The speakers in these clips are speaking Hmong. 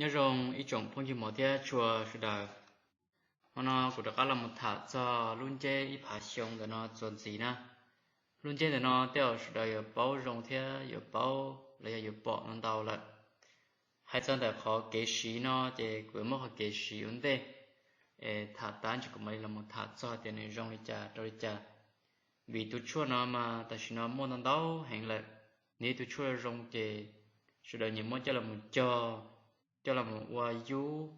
Nyob zoo ib tsoom phooj ywg mov thiab tshua sawv daws. Hmo no kuv rov qab los mus tham txog lub ntsiab ib phav xyoo ntawm no txuas ntxiv na. Lub ntsiab ntawm no tej zaum sawv daws yuav paub zoo thiab yuav paub los yog yuav pom no ntau lawm. Hais txog ntawm qhov kev siv no ces kuv yuav muab qhov kev siv ua ntej, es tham tag ntsis kuv mam li los mus tham txog tias nws zoo li cas rau li cas. Vim tus tshuaj no mas tam sim no muaj ntau ntau heev lawm, nws ib tug tshuaj zoo ces sawv daws nyiam muab coj los mus cog, coj los mus ua yub,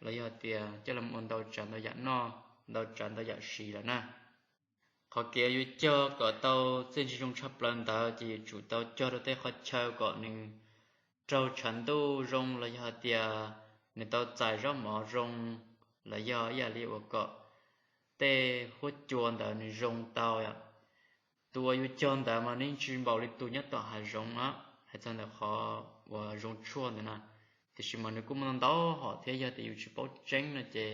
los yog tias coj los mus ua ntau tsav ntau yam noj, ntau tsav ntau yam siv lawm na. Qhov kev yuav cog kom tau txiaj ntsig zoo tshaj plaws ntawd ces yuav tsum tau cog rau tej qhov chaw kom nws raug tshav ntuj zoo los yog tias nws tau txais zaub mov zoo, los yog ib yam li uas kom tej huab cua ntawd nws zoo tau. Tus uas yuav cog ntawd mas nws yeej tsis npaum li tus nyob tom hav zoov na. Hais txog ntawm qhov uas zoo tshuaj ntawd na, tiam sis mas nws kuj muaj ntau hom thiab, yog tias yus tsis paub tseeb no ces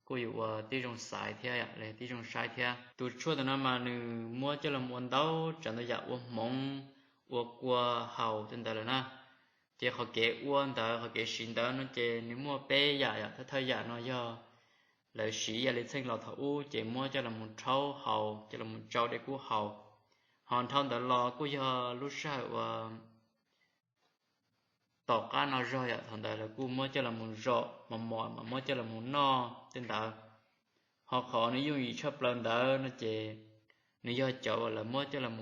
kuj yuav ua tib zoo xaiv thiab, tib zoo saib thiab. Tus tshuaj ntawm no mas nws muab coj los ua ntau tsav ntau yam, ua hmoov, ua kua haus tej ntawd lawm na. Ces qhov kev ua ntawd, qhov kev siv ntawd no ces nws muaj peb yam yom. Thawj thawj yam no yog lawv siv ib yam li txheej laus thaum ub ces muab coj los rhaub haus, coj los tsau dej kub haus. Ho dhau ntawd los kuj yog lub sij hawm uas tom qab no zog yom, thaum ntawd lawv kuj muab coj los zom mos mos mas muab coj los noj tej ntawd. Ho qhov nws yooj yim tshaj plaws ntawd no ces nws yog cov uas lawv muab coj los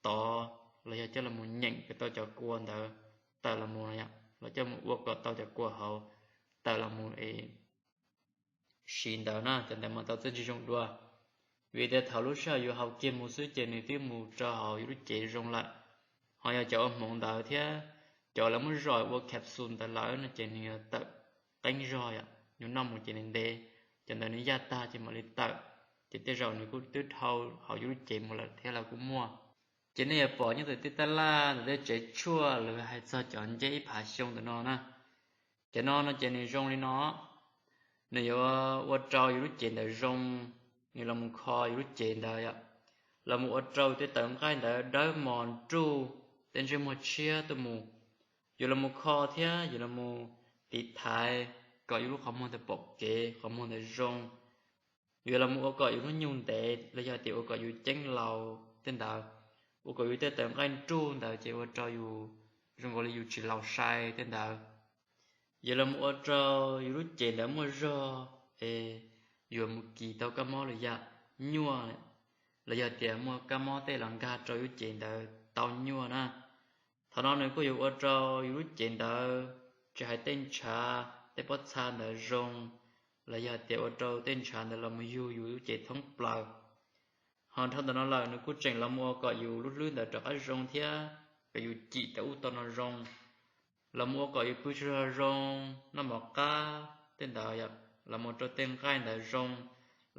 tov los yog coj los nyeem kom tau cov kua ntawd tawm los mus no, los coj mus ua kom tau cov kua hauv tawm los mus es siv ntawd na, cov ntawd mas tau txiaj ntsig zoo dua. Vim tias thaum lub sij hawm yus haus kiag mus xwb ces nws twb mus rau hauv yus lub cev zoo lawm. Ho yog cov ua hmoov ntawd thiab cov lawv muab zom ua capsule ntawd lawm no ces nws yuav tawm qeeb zog yom, yus noj mus ces nws ntev, cov ntawd nws yaj tag ces mam li tawm, ces tej zaum nws kuj twb dhau hauv yus lub cev mus lawm thiab los kuj muaj. Ces nej yuav pom nyob ntawm tej tab laj ntawm tej tsev tshuaj lawv hais txog cov ncej ib phav xyoo ntawm no na. Cov no no ces nws zoo li no, nws yuav ua rau yus lub cev ntawd zoo, nws los mus kho yus lub cev ntawd yom, los mus ua rau tej tawv nqaij ntawd dawb mos nruj, tej ntsej muag tshiab tuaj mus. Yus los mus kho thiab yus los mus tiv thaiv kom yus lub qhov muag ntawd pom kev, qhov muag ntawd zoo. Yus los mus ua kom yus hnub nyoog ntev los yog tias ua kom yus ceeb laus tej ntawd, ua kom yus tej tawv nqaij nruj ntawd ces ua rau yus zoo nkaus li yus tsis laus sai tej ntawd. Yus los mus ua rau yus lub cev ntawd muaj zog es yuav mus kis tau kab mob los yam nyuaj, los yog tias muaj kab mob tej los nkag rau yus lub cev ntawd tau nyuaj na. Thaum no nws kuj yuav ua rau yus lub cev ntawd tsis hais tej ntshav tej pob txha ntawd zoo, los yog tias ua rau tej ntshav ntawd los mus yug yus lub cev thoob plaws. Ho dhau ntawm no lawm nws kuj tseem los mus ua kom yus lub hlwb ntawd rov qab zoo thiab kom yus cim tau ub tau no zoo. Los mus ua kom yus pw tsaug zog zoo, noj mov qab tej ntawd, los mus ua rau tej nqaij ntawd zoo,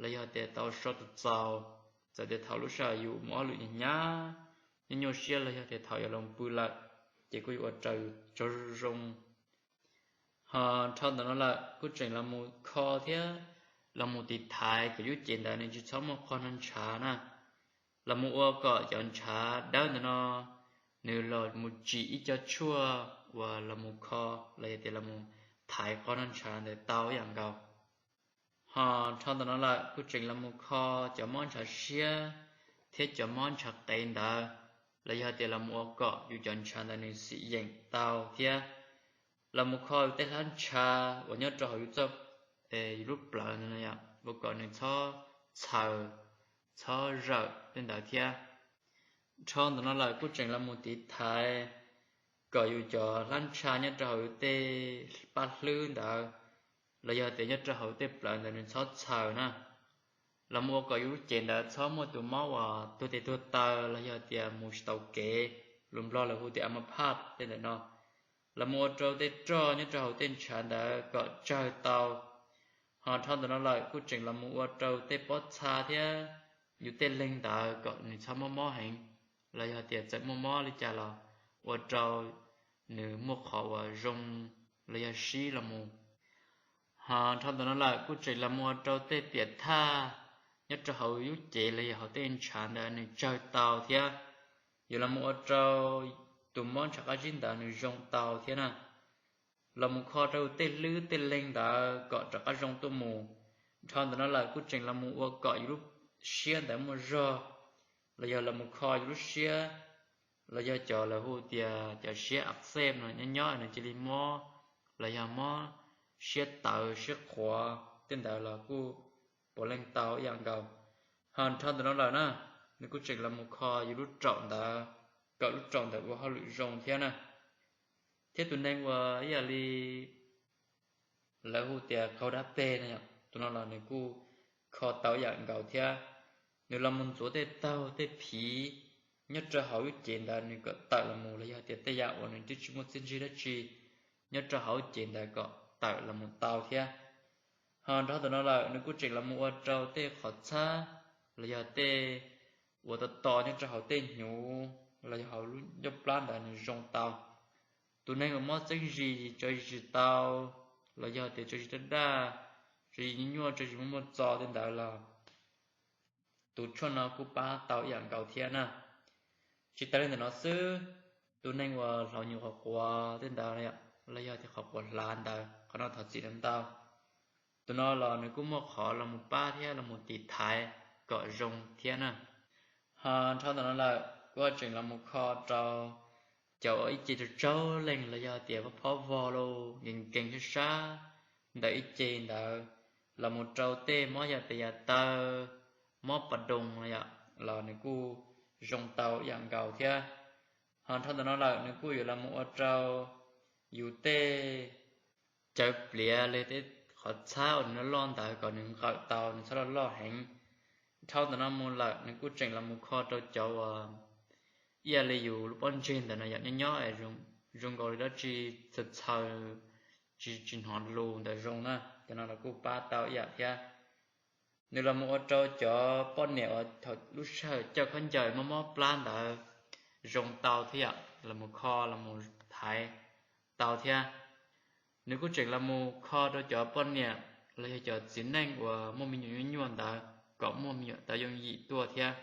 los yog tias tau so txaus txaus, txawm tias thaum lub sij hawm yus mus ob lwm nyuaj nyuaj siab los yog tias thaum yuav los pw lawm, ces kuj yuav ua rau yus tsaug zoo. Ho dhau ntawm no lawm kuj tseem los mus kho thiab los mus tiv thaiv kom yus lub cev ntawd nws tsis txhob muaj qhov noj ntshav na. Los mus ua kom cov ntshav dawb ntawm no nws los mus tsim ib co tshuaj uas los mus kho los yog tias los mus thaiv qhov noj ntshav ntawd tau ib yam nkaus. Ho dhau ntawm no lawm kuj tseem los mus kho cov mob ntshav siab thiab cov mob ntshav qev ntawd, los yog tias los mus ua kom yus cov ntshav ntawd nws xim yeem tau thiab. Los mus kho yus tej hlab ntsha uas nyob rau hauv yus txoj, yus lub plawv ntawd no yom, ua kom nws txhob txhaws, txhob zawm tej ntawd thiab. Dhau ntawm no lawm kuj tseem los mus tiv thaiv kom yus cov hlab ntsha nyob rau hauv yus tej paj hlwb ntawd, los yog tias nyob rau hauv tej plawv ntawd nws txhob txhaws na. Los mus ua kom yus lub cev ntawd txhob muaj tus mob uas tuag tes tuag taw los yog tias mus tsis tau kev, lus Nplog lawv hu tias a ma phaj tej ntawm no. Los mus ua rau tej roj nyob rau hauv tej ntshav ntawd kom tsawg tau. Ho dhau ntawm no lawm kuj tseem los mus ua rau tej pob txha thiab yus tej leeg ntawd kom nws txhob mob mob heev, los yog tias txawm muaj mob li cas los ua rau nws muaj qhov uas zoo los yog sib los mus. Ho dhau ntawm no lawm kuj tseem los mus ua rau tej piam thaj nyob rau hauv yus lub cev los yog hauv tej ntshav ntawd nws tsawg tau thiab. Yuav los mus ua rau tus mob ntshav qab zib ntawd nws zoo tau thiab na. los mus kho rau tej hlwb tej leeg ntawd kom rov qab zoo tuaj mus. Dhau ntawm no lawm kuj tseem los mus ua kom yus lub siab ntawd muaj zog, los yog los mus kho yus lub siab, los yog cov lawv hu tias cov siab a xej no nyob nyob nws cia li mob, los yog mob siab tawv siab qhuav tej ntawd los kuj puav leej tau ib yam nkaus. Ho dhau ntawm no lawm na, nws kuj tseem los mus kho yus lub raum ntawd, kom lub raum ntawd ua hauj lwm zoo thiab na. Thiab tus neeg uas ib yam li lawv hu tias qaug dab peg no, tus no los nws kuj kho tau ib yam nkaus thiab. Nws los mus ntxuav tej taug tej phiv nyob rau hauv lub cev ntawd nws kom tawm los mus, los yog tias tej yam uas nws twb tsis muaj txiaj ntsig dab tsi nyob rau hauv lub cev ntawd kom tawm los mus tau thiab. Ho dhau ntawm no lawm nws kuj tseem los mus ua rau tej qhov txhab, los yog tej uas to to nyob rau hauv tej hnyuv, los yog hauv lub ncauj plab ntawd nws zoo tau. Tus neeg uas mob txeeb zis, tso zis tsis tau, los yog tias tso zis daj daj, tso zis nyuaj nyuaj, tso zis muaj muaj txo tej ntawd los tus tshuaj no kuj pab tau ib yam nkaus thiab na. Tsis tas li ntawm no xwb, tus neeg uas hloov nyuv qhuav quav tej ntawd, los yog tias qhov quav hlav ntawd, qhov no thov txim ntau. Tus no los nws kuj muaj qhov los mus pab thiab los mus tiv thaiv kom zoo thiab na. Ho dhau ntawm no lawm kuj tseem los mus kho rau cov uas ib ce tsaug tsaug leeg los yog tias phob phob vog los nkees nkees sab sab ntawm ib ce ntawd, los mus rau tej mob yam tes yam taw, mob pas doos los yom, los nws kuj zoo tau ib yam nkaus thiab. Ho dhau ntawm no lawm nws kuj yuav los mus ua rau yus tej cawv pliav li tej qhov txhab uas nws loj loj ntawd kom nws nqawm tau nws txhob loj loj heev. Dhau ntawm no mus lawm nws kuj tseem los mus kho rau cov uas ib yam li yus lub pob ntseg ntawm no yom, nyob nyob zoo nkaus li dab tsi txhaws txhaws, tsis tsis hnov lus ntawd zoo na, cov no los kuj pab tau ib yam thiab. Nws los mus ua rau cov poj niam uas thaum lub sij hawm coj khaub ncaws mob mob plab ntawd zoo tau thiab yom, los mus kho los mus thaiv tau thiab. Nws kuj tseem los mus kho rau cov poj niam los yog cov txiv neej uas muaj me nyuam nyuaj nyuaj ntawd kom muaj me nyuam tau yooj yim tuaj thiab.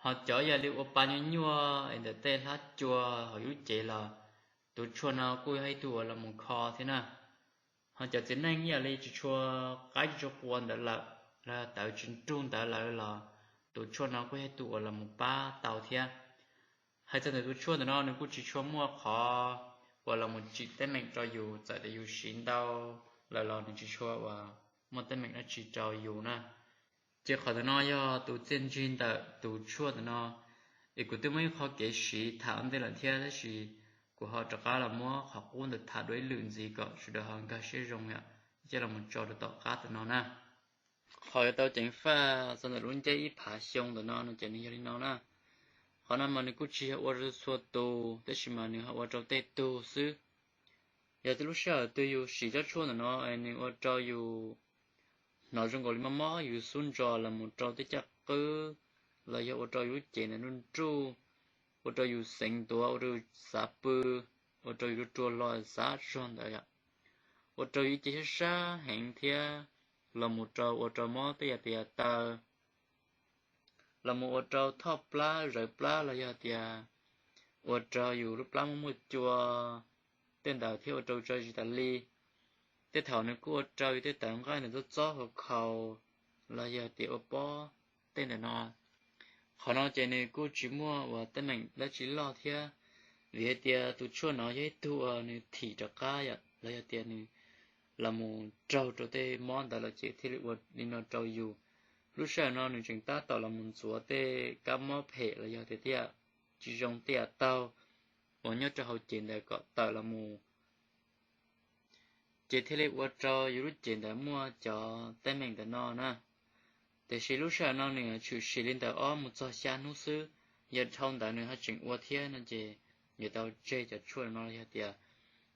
Ho cov yam li ua pa nyuaj nyuaj es ntawm tej hlab cua hauv yus lub cev los tus tshuaj no kuj yog ib tug uas los mus kho thiab na. Ho cov txiv neej ib yam li tsis tshua qaib tsis tshua qua ntawd lawm, los tawv tsis nrug ntawd lawm los tus tshuaj no kuj yog ib tug uas los mus pab tau thiab. Hais txog ntawm tus tshuaj ntawm no nws kuj tsis tshua muaj qhov uas los mus tsim teeb meem rau yus, txawm tias yus siv ntau lawm los nws tsis tshua uas muaj teeb meem dab tsi rau yus na. Ces qhov ntawm no yog tus txiaj ntsig ntawm tus tshuaj ntawm no, es kuv twb muaj ib qho kev siv tham ua ntej lawm thiab, tab sis kuv ho rov qab los muab qhov qub ntawd tham dua ib lwm ntxiv kom sawv daws ho nkag siab zoo yom, coj los mus tso rau tom qab ntawm no na. Qhov yuav tau ceev faj txog ntawm lub ncej ib phav xyoo ntawm no no ces nws yog li no na. Qhov no mas nws kuj tsis yog ua rau txhua tus, tab sis mas nws ho ua rau tej tug xwb. Yog tej lub sij hawm twg yus siv tsob tshuaj ntawm no es nws ua rau yus hnov zoo nkaus li mob mob yus xub ntsos los mus rau tej caj qwb, los yog ua rau yus lub cev ntawd nruj nruj, ua rau yus xeev ntuav, ua rau yus xav pw, ua rau yus rua rua hlo xav zog ntawd yom, ua rau yus ib ce sab sab heev thiab, los mus rau ua rau mob tej yam tes yam taw, los mus ua rau thoj plab zawv plab los yog tias ua rau yus lub plab muaj muaj cua tej ntawd thiab ua rau tso zis tas li. Tej thaum nws kuj ua rau yus tej tawv nqaij ntawd txob txob hauv khaus los yog tias ua pob tej ntawm no. Qhov no ces nws kuj tsis muaj uas teeb meem dab tsi loj thiab, vim hais tias tus tshuaj no yog ib tug uas nws thim rov qab yom, los yog tias nws los mus raug rau tej mob ntawd los ces thiaj li ua li no rau yus. Lub sij hawm no nws tseem tab tom los mus ntxuav tej kab mob phem los yog tias tej yam tsis zoo tej yam taug uas nyob rau hauv cev ntawd kom tawm los mus, ces thiaj li ua rau yus lub cev ntawd muaj cov teeb meem ntawm no na. Tiam sis lub sij hawm no nws tshwm sim li ntawm ob mus txog xya hnub xwb, yog dhau ntawd nws ho tseem ua thiab no ces yuav tau tseg cov tshuaj no, yog tias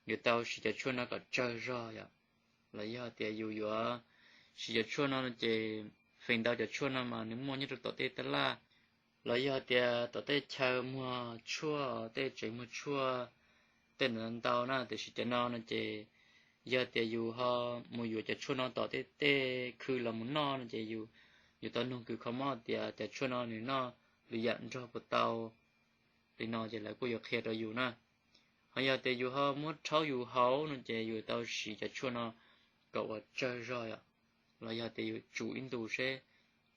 yuav tau siv cov tshuaj no kom tsawg zog yom. Los yog tias yus yuav siv cov tshuaj no no ces feem ntau cov tshuaj no mas nws muaj nyob rau tom tej tab laj, los yog tias tom tej chaw muag tshuaj, tej tsev muag tshuaj, tej ntawd ntau na. Tiam sis cov no no ces yog tias yus ho mus yuav cov tshuaj no tom tej tej khw los mus noj no ces yus yuav tau nug kws kho mob tias cov tshuaj no nws noj lwm yam nrog puas tau li no ces lawv kuj yuav qhia rau yus na. Ho yog tias yus ho muab rhaub yus haus no ces yus tau siv cov tshuaj no kom ua tsawg zog yom, los yog tias yus tsum ib ntus seb,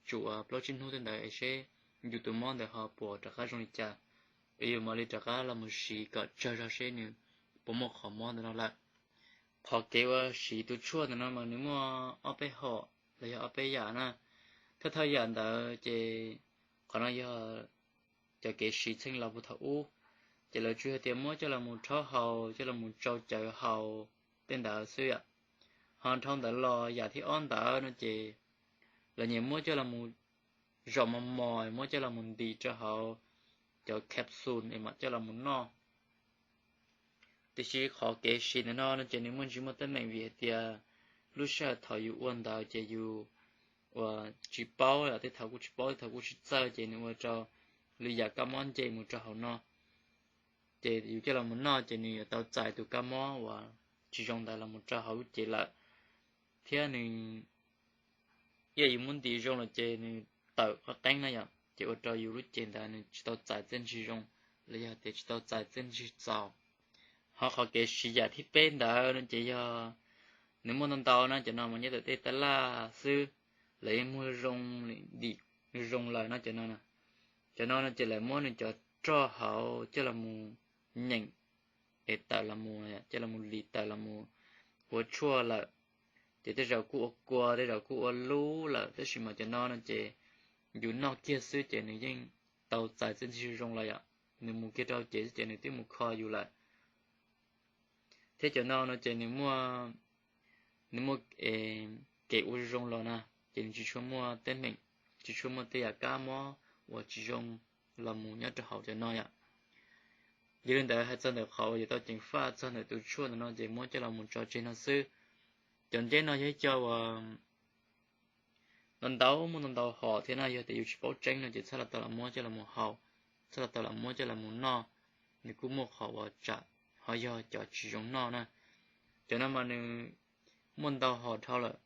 tsum plaub tsib hnub tej ntawd seb yus tus mob ntawd ho puas rov qab zoo li cas, es yus mam li rov qab los mus siv kom tsawg zog seb nws puas muaj qhov mob ntawd no lawm. Qhov kev ua siv tus tshuaj ntawm no mas nws muaj ob peb hom los yog ob peb yam na. Thawj thawj yam ntawd ces qhov no yog cov kev siv txheej laus puag thaum ub, ces lawv tsuas yog tias muab coj los mus rhaub haus, coj los mus tsau cawv haus tej ntawd xwb yom. Ho dhau ntawd los yam thib ob ntawd no ces lawv nyiam muab coj los mus zom mos mos, muab coj los mus ntim rau hauv cov capsule es mam coj los mus noj. Tiam sis qhov kev siv ntawm no no ces nws muaj ntsis muaj teeb meem vim hais tias lub sij hawm thaum yus ua ntawd ces yus uas tsis paub, tej thaum kuj tsis paub, tej thaum kuj tsis txawj, ces nws ua rau lwm yam kab mob nce mus rau hauv no. Ces yus coj los mus noj ces nws yuav tau txais tus kab mob uas tsis zoo ntawd los mus rau hauv lub cev lawm, thiab nws ib yam yus muab ntim zoo lawm ces nws tawm qhov qeeb na yom, ces ua rau yus lub cev ntawd nws tsis tau txais txiaj ntsig zoo, los yog tias tsis tau txais txiaj ntsig txaus. Ho qhov kev siv yam thib peb ntawd no ces yog nws muaj ntau ntau na, cov no mas nyob tawm tej tab laj xwb, lawv yeej muag zoo, ntim zoo lawm no cov no. Cov no no ces lawv muab nws cov roj hauv coj los mus nyeem es tawm los mus, coj los mus lis tawm los mus ua tshuaj lawm. Ces tej zaum kuj ua kua, tej zaum kuj ua lub lawm, tab sis mas cov no no ces yus noj kiag xwb ces nws yeej tau txais txiaj ntsig zoo lawm yom. Nws mus kiag rau hauv cev xwb ces nws twb mus kho yus lawm. Thiab cov no no ces nws muaj, nws muaj kev ua zoo los na, ces nws tsis tshua muaj teeb meem, tsis tshua muaj tej yam kab mob uas tsis zoo los mus nyob rau hauv cov no yom. Yog li ntawd hais txog ntawm qhov uas yuav tau ceev faj txog ntawm tus tshuaj ntawm no ces muab coj los mus tso tseg no xwb. Cov nceb no yog ib co uas ntau ntau, muaj ntau ntau hom thiab no, yog tias yus tsis paub tseeb no ces txhob los tau los muab coj los mus haus, txhob los tau los muab coj los mus noj, nws kuj muaj qhov uas tsam ho yog cov tsis zoo noj na. Cov no mas nws muaj ntau hom dhau lawm,